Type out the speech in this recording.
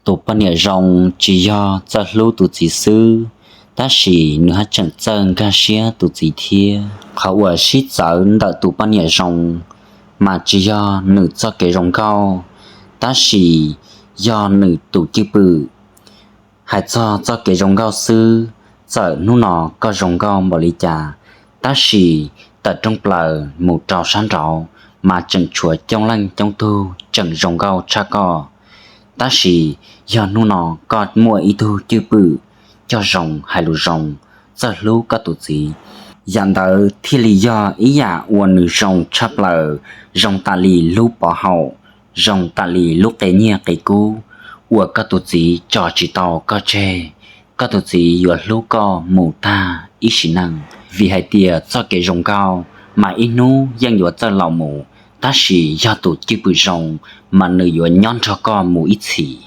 Tus poj niam zoo tsis yog txawj hlub tus txiv xwb, tab sis nws haj tseem txawj nkag siab tus txiv thiab. Qhov uas sib txawv ntawm tus poj niam zoo mas tsis yog nws txoj kev zoo nkauj, tab sis yog nws tus cwj pwm. Hais txog txoj kev zoo nkauj xwb, txawm hnub no koj zoo nkauj npaum li cas, tab sis tawm rooj plaws mus rau sab nraud mas tseem tshuav coob leej coob tug tseem zoo nkauj tshaj koj. Tab sis yog hnub no koj muaj ib tug cwj pwm coj zoo, hais lus zoo, txawj hlub koj tus txiv, yam ntawd thiaj li yog ib yam uas nws zoo tshaj plaws, zoo tam li lub pov haum, zoo tam li lub qe nyiaj qe kub uas koj tus txiv tso tsis tau koj tseg. Koj tus txiv yuav hlub koj mus tag ib sim neej, vim hais tias txoj kev zoo nkauj mas ib hnub yeej yuav txawj laus mus, tab sis yog tus cwj pwm zoo mas nws yuav nyob nrog koj mus ib txhis.